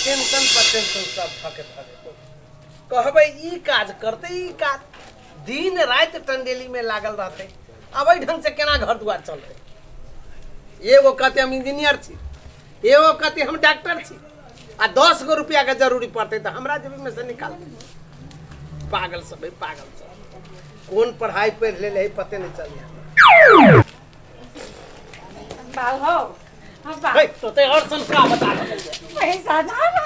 Tension पर tension सब धके धऽ देतौ। कहबै ई काज करतै, ई काज दिन राति टंडेली में लागल रहतै। अब एहि ढंग से केना घर दुआर चलतै? एगो कहते हम इंजीनियर छी, एगो कहते हम डॉक्टर छी, आ 10 गो रुपया के जरूरी पड़तै तऽ हमरा जेबी में से निकालतै। पागल सब है, पागल सब। कोन पढ़ाई पढ़ ले है पते नहीं चल। बाल हो हाँ बा। हे, तो ते और सुन का बता रहल है। पैसा ना ना।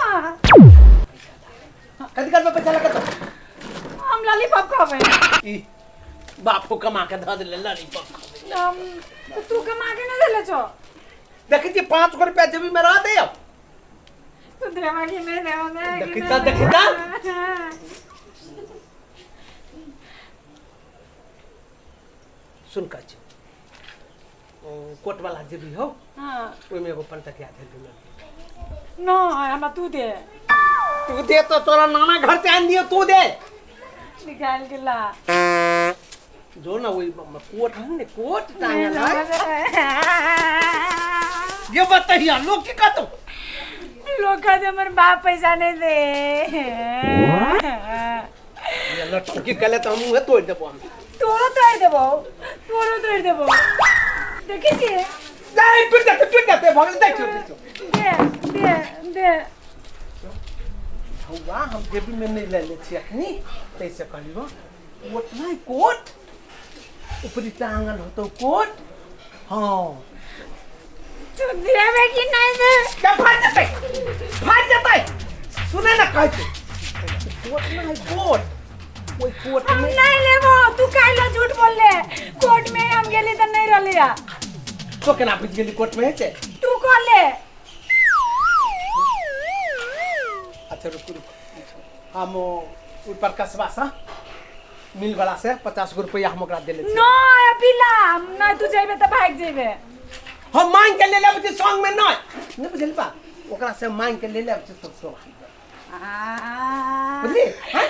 कथी करबे पैसा लगा तो? हम लॉलीपॉप खाबे। ई बापो कमा के धऽ देले लॉलीपॉप खाबे। हम तो तू कमा के ना देले छो। देखै छी 5 गो रुपया जेबी में रह दे अब। तू देवा कि नहीं देवा, देवा कि देखी नहीं ता, देखी ता। सुन का छी कोट वाला जेबी हो। हाँ। ओहिमे एगो पंटकिया धरि देलक। न हमरा तू दे। तू दे तो तोरा नाना घर से आन दियो, तू दे। निकाल के ला। जो ना वही कोट है ने, कोट टांगल है। ये बताइए लोग की कहतो? लोग कहते हमर बाप पैसा नहीं दे। ये लटकी कले तो हम मुंह तोड़ देबो हम। तोरो तोड़ देबो, तोरो तोड़ देबो। देखी छी। नहीं टूट जाते, टूट जाते भगल देख छोड़ दे। दे दे दे। हौवा हम जेबी में नहीं ले ले छी अखनी, तैसे कहलियो कोट नहीं कोट ऊपरी टांगल होतो कोट। हाँ तू देबे कि नहीं दे? क्या फाट जतै, फाट जतै। सुने ना कहै छी कोट नहीं कोट, ओइ कोट हम में नहीं लेबो। तू काहे झूठ बोलले? कोर्ट में हम गेली त नहीं रहलिया। तो केना बुझि गेली कोट में छै? तू कहले। अच्छा रुक रुक, हम ऊपर कसबा से मिल वाला से 50 गो रुपया हम ओकरा देले छी। न अभी ला, नहीं तू जेबे त भाग जेबे। हम मांग के ले लेब छी संग में। नहीं नहीं बुझल बा, ओकरा से मांग के ले लेब छी तो तो बुझली? हाँ?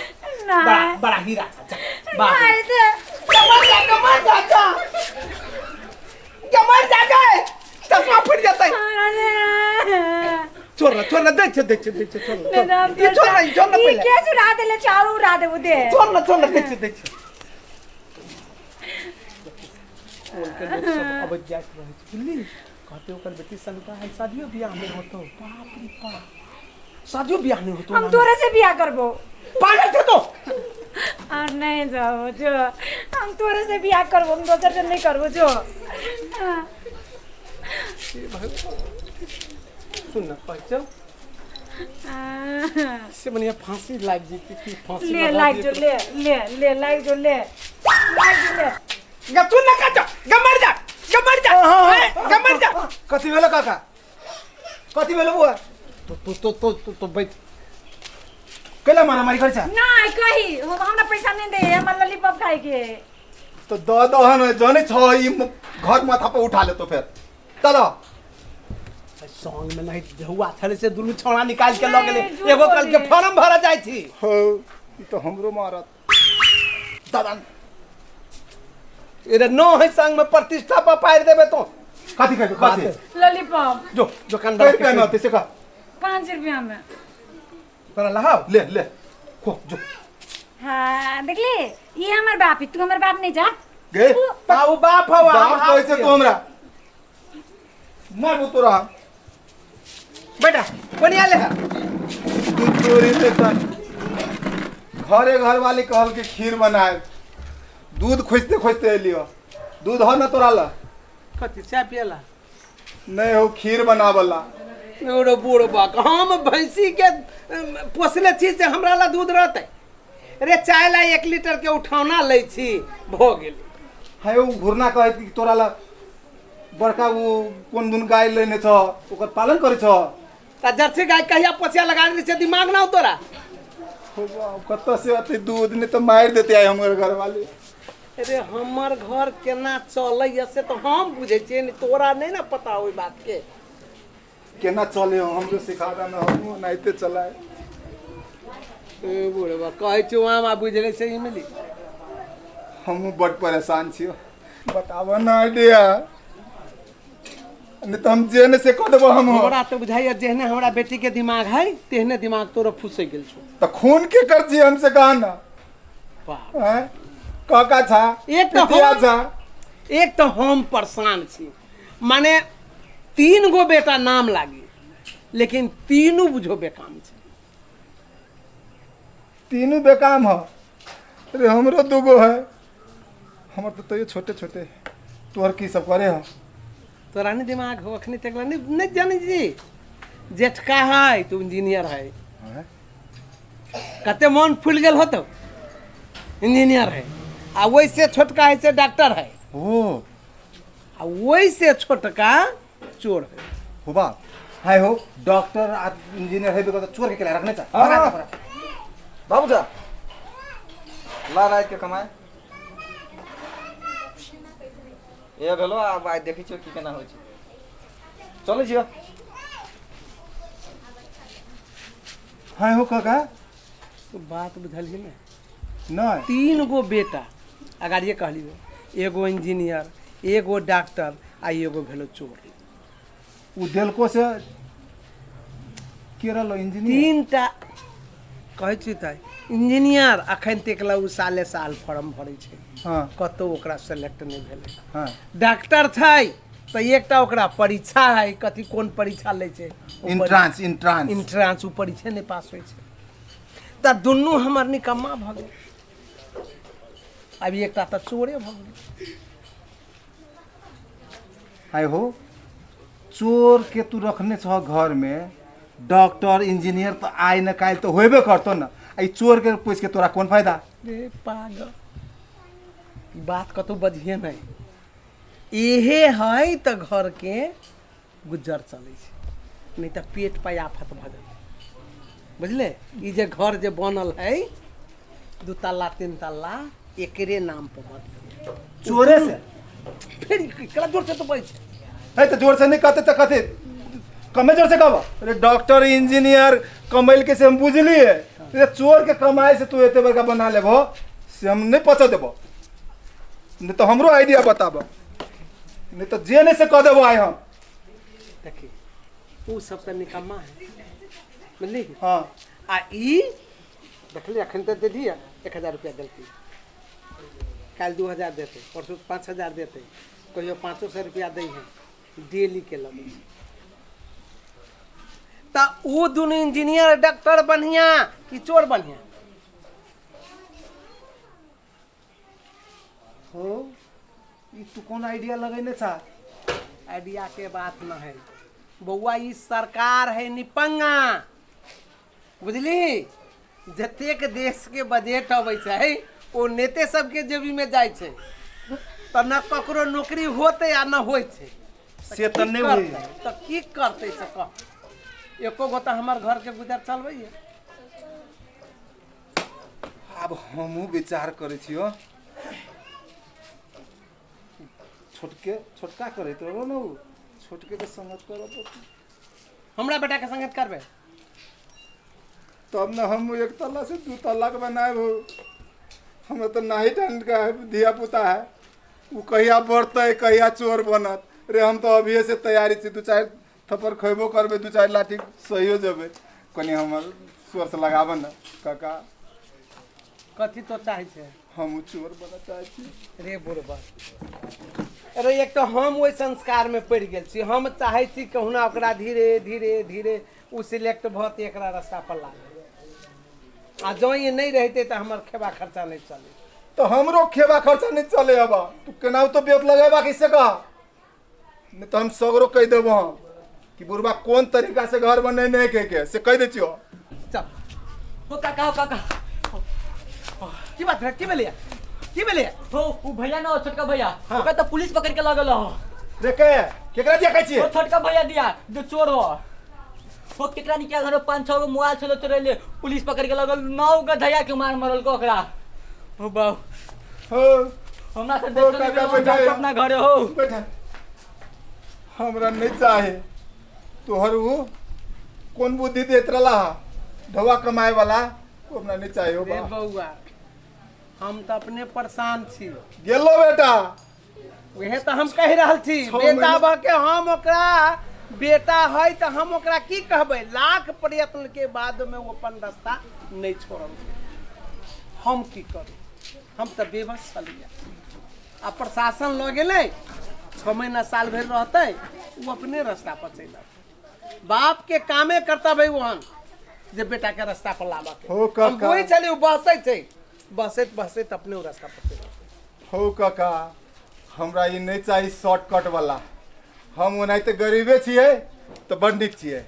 ना। बड़ा बड़ा हीरा था, जा, बाप रे। नहीं दे। मर जा के, मर जा जा के, मर जा के, चश्मा फूट जेतै। छोड़ ना, छोड़ ना, दै छै, दै छै, दै छै, छोड़ ना, नहीं छोड़ ना। ई छोड़ ना, ई छोड़ ना ई पहिले। के चुरा देले? चारू उड़ा देबो दे। छोड़ ना, छोड़ ना, दै छै, दै छै। टोल के लोग सब अबैत जाइत रहै छै, बुझली? कहते ओकर बेटी सनका है, शादियो बियाह नहि होतो। बाप रे बाप, शादियो बियाह नहि होतो। हम तोरे से बियाह करबो। पागल छे तो। और नहीं जाओ जो, हम तोरे से बियाह करबो, हम दोसर से नहीं करबो जो। हाँ। सुन ना कहै छौ से बढ़िया फांसी लागि जेतै कि फांसी ले लगा लाग दियै जो, ले ले ले लाग जो, ले लाग जो ले। ग सुन ना कहै छौ, ग मर जा, ग मर जा, ए, ग मर जा। कथी भेलो काका? कथी भेलो बुआ? तो तो तो तो तो तो बैठ। कैला मारामारी करै छ? नहीं कही हमरा पैसा नहीं दे, हमरा लॉलीपॉप खाए के। तो द दहन जने छ ई घर माथा पर उठा लेतो फेर। चलो। संग में नहीं झुआ छले से दुनू छौड़ा निकाल के लऽ गेलै। नहीं, झूठ एगो कल के बोली। फॉर्म भरऽ जाइ छी। हो, ई तो हमरो मारत दादा। रे न है संग में प्रतिष्ठा पर पारि देबे तो। कथी कहबे कथी? लॉलीपॉप। जो दुकान कै रुपया में होतै से कह। 5 रुपया में। तोरा लहाओ। ले ले खो जो। हाँ देखली, ये हमर बाप है, तू हमर बाप नहीं जा। गे। आ उ बाप हवा। बाप कहै छै तू हमरा मारबो तोरा। बेटा कोनिया ले। तू तोरी से त घरे घर वाली कहल के खीर बनाए, दूध खोजते खोजते एलियो। दूध हो न तोरा ला? कथी चाय पियला? नहीं हो, खीर बनावला। बूढ़ो बूढ़ो बाक, हम भैंसी के पोसले छी से हमरा ला दूध रहतै? रे चाय ला 1 लीटर के उठौना लै छी, भऽ गेल। है उ घुरना कहै कि तोरा ला बड़का उ कोन दुन गाय लेने छ, ओकर पालन करै छ। त जर्सी गाय कहिया पोसिया लगा देने छै, दिमाग ना हो तोरा? हो बाप, कतऽ से अते दूध? नहीं तो मारि देते आइ हमर घरवाली। अरे हमर घर केना चलैया से तो हम बुझै छियै ने, तोरा नहीं ना पता ओहि बात के। केना चले हो हमरो सिखा दे ना, हमहूँ ओनाहिते चलाए। ए बुढ़बा कहै छियौ आम आ बुझले छै इमली। हमहूँ बड परेशान छियो, बताबऽ ना आइडिया। नहीं तो हम जेने से कह देबो हम। हमरा तो बुझाइया जेहने हमरा बेटी के दिमाग है तेहने दिमाग तोरो फुसे गेल छौ। तो खून के कर छी हमसे कहा ना। बाप हैं काका छा एक तो पितिया हम छा। एक तो हम परेशान छी, माने 3 गो बेटा नाम लागी लेकिन तीनू बुझो बेकाम छै। तीनू बेकाम हो? अरे हमरो 2 गो है, हमर तो तैयो छोटे छोटे। तोहर की सब करे हो? तोरा नहीं दिमाग हो अखनी तक नहीं नहीं जाने जी। जेठका है तो इंजीनियर है, हैं? कते मन फूल गेल हो तो इंजीनियर है, आ वैसे छोटका है से डॉक्टर है, ओ आ वैसे छोटका चोर है। हो बाप हाय हो डॉक्टर आ इंजीनियर है तो चोर के केला रखने चा। हाँ। बाबू जा ला रात के कमाए ये भेलो। आब आइ देखै छियो की केना होइ छै। चलै छियो। हाय हो काका तो बात बुझलही ने? नहीं 3 गो बेटा अगाड़िए कहलियो, एगो इंजीनियर, एगो डॉक्टर आ एगो भेलो चोर। उ देलको से केरल इंजीनियर 3 टा कहै छी तऽ इंजीनियर अखन तक ला उ साले साल फॉर्म भरै छै। हाँ कतौ ओकरा सेलेक्ट नहि भेलै। हाँ डॉक्टर छै तऽ एकटा ओकरा परीक्षा है, कथी कोन परीक्षा लै छै, इंट्रांस इंट्रांस इंट्रांस, उ परीक्षे नहि पास होइ छै। तऽ दुनू हमर निकम्मा भऽ गेल। अभी एकटा तऽ चोरे भऽ गेल। हाय हो चोर के तू रखने छह घर में, डॉक्टर इंजीनियर तो आइ न काल्हि तो होबे करतो न, आ ई चोर के पूछ के तोरा कौन फायदा? रे पागल, ई बात कतौ बजिहे नहि। इहे है तऽ घर के गुजर चलै छै, नहि तऽ पेट पर आफत भऽ जेतै। बुझले? ई जे घर जे बनल है 2 तल्ला 3 तल्ला एकरे नाम पर बनल। चोरे से फिर केला जोर से तो बजै छै। है तो जोर से नहीं कहते तो कहते कमे जोर से कहब। अरे डॉक्टर इंजीनियर कमैल के से हम बुझलिए, अरे चोर के कमाई से तू एते बड़का बना लेबो से हम नहीं पचा देबो। नहीं तो हमरो आइडिया बताब, नहीं तो जे नहीं से कह देबो आइ हम। देखी उ सब तऽ निकम्मा है, बुझली? हाँ आ ई देखली अखन तऽ देलियै 1000 रुपया देलकै, काल्हि 2000 देतै, परसू 5000 देतै, कहियो 500 रुपया दै है, डेली के लगै छै। तऽ उ दुनू इंजीनियर डॉक्टर बढ़िया कि चोर बढ़िया? हो ई तू कौन आइडिया लगैने छा? आइडिया के बात न है बउआ, ई सरकार है निपंगा, बुझली? जतेक देश के बजट अबै छै ओ नेते सबके जेबी में जाइ छै, तऽ न ककरो नौकरी होतै आ न होइ छै। से तऽ नहि होइ। तऽ की करतै से कह? एको गो तऽ हमर घर के गुजर चलबैये। आब हमहूँ विचार करै छियो, छोटके छोटका करैत रहो न, उ छोटके के संगत करब। हमरा बेटा के संगत करबै तब न हम 1 तल्ला से 2 तल्ला के बनाएब। हमरा तो नाही ढंग का धिया पुता है, उ कहिया बढ़तै कहिया चोर बनत। रे हम तो अभिये से तैयारी छी, 2-4 थप्पड़ खैबो करबै, 2-4 लाठी सहियो जेबै। कनि हमर स्वर से लगाब न काका। कथी तो चाहै छै? हम चोर बनऽ चाहै छी। रे बुढ़बा, अरे एक तऽ हम ओहि संस्कार में पड़ि गेल छी। हम चाहै छी कहुना ओकरा धीरे धीरे धीरे उ सिलेक्ट भऽ तऽ एकरा रास्ता पर लागल। आ जँ ई नहि रहितै तऽ हमर खेबा खर्चा नहि चलै। तो हमरो खेबा खर्चा नहीं चले। अब तू केनाहु तो बेत लगेबा किसे कह, नहीं तो हम सगरो कह देबो हम कि बुढ़बा कौन तरीका से घर बनेने के से कह दै छियो। चल हो काका, हो काका, की बात है? की भेलैया? की भेलैया? हो उ भैया न, छोटका भैया। हाँ। ओकरा तऽ पुलिस पकड़ के लगल हो। रे के केकरा दिया कहै छियै? ओ छोटका भैया दिया जो चोर हो। हो केकरा निकाल घर 5-6 गो मोबाइल छलो चोरेले, पुलिस पकड़ के लगल, 9 गो धैया के मार मरल को ओकरा। हो बाऊ हो हमरा से देखल काका नहीं बैठा भेल, अपना घरे हो बैठा। हमरा नहीं चाहे तोहर उ कौन बुद्धि देत रहला ढवा कमाए वाला, वो हमरा नहीं चाहे हो रे बा। बउआ, हम तऽ अपने परेशान छी। गेलो बेटा, उहे तऽ हम कहि रहल छी, छओ बेटा महीना- भऽ के हम ओकरा बेटा है तऽ हम ओकरा की कहबै, लाख प्रयत्न के बाद में ओ अपन रास्ता नहि छोड़ल। हम की करू, हम तऽ बेबस छलियै। आ प्रशासन लऽ गेलै, 6 महीना साल भरि रहतै, ओ अपने रास्ता पर चलि अतै। बाप के कामे कर्तव्य है ओहन जे बेटा के रास्ता पर लाबऽ के। हो काका। हम बुझै छलियै ओ बहसै छै, बहसैत बहसैत अपने ओ रास्ता पर चलि अतै। हो काका, हमरा ई नहि चाही शॉर्टकट वाला। हम ओनाहिते गरीबे छियै तऽ बड़ नीक छियै,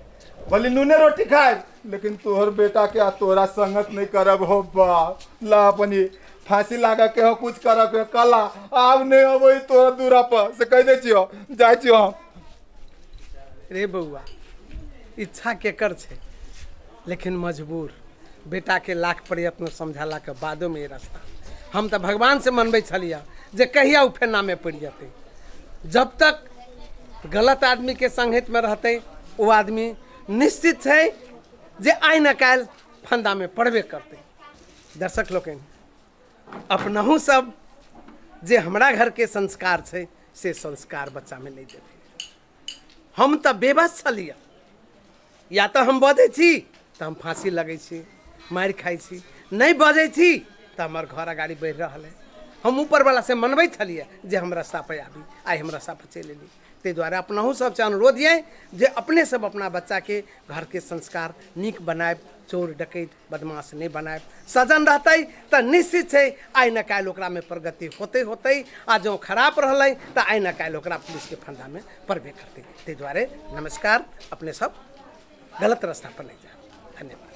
भले नूने रोटी खायब, लेकिन तोहर बेटा के आ तोहरा संगत नहीं करब। हो बाप, ला अपन ई फांसी लागा के हो, कुछ करब के कला आब नहीं अबै तोहरा दूरा पर से कहि दै छियो, जाइ छियो हम। रे बौआ, इच्छा केकर छै, लेकिन मजबूर। बेटा के लाख प्रयत्न समझाला के बादो में ई रास्ता हम तऽ भगवान से मनबै छलियै जे कहिया ओ फेनामे पड़ि जेतै। जब तक गलत आदमी के संगत में रहतै ओ आदमी निश्चित छै जे आइ न काल्हि फंदा में पड़बे करतै। दर्शक लोकनि, अपनहु सब जे हमरा घर के संस्कार छै से संस्कार बच्चा में नहीं देबै। हम तऽ बेबस छलियै, या तऽ हम बजै छी तऽ हम फांसी लगै छी, मारि खाइ छी, नहीं बजै छी तऽ हमर घर अगाड़ी बढ़ि रहल है। हम ऊपरवला से मनबै छलियै जे हम रास्ता पर आबी, आइ हम रास्ता पर चलि एली। ताहि दुआरे अपनहु सबसँ अनुरोध यऽ जे अपने सब अपना बच्चाके घरके संस्कार नीक बनायब, चोर डकैत बदमाश नहीं बनायब। सजन रहतै तऽ निश्चित छै आइ न काल्हि ओकरामे प्रगति होतै होतै, आ जँ खराब रहलै तऽ आइ न काल्हि ओकरा पुलिसके फंदामे पड़बे करतै। ताहि दुआरे नमस्कार, अपने सब गलत रास्ता पर नहीं जायब। धन्यवाद।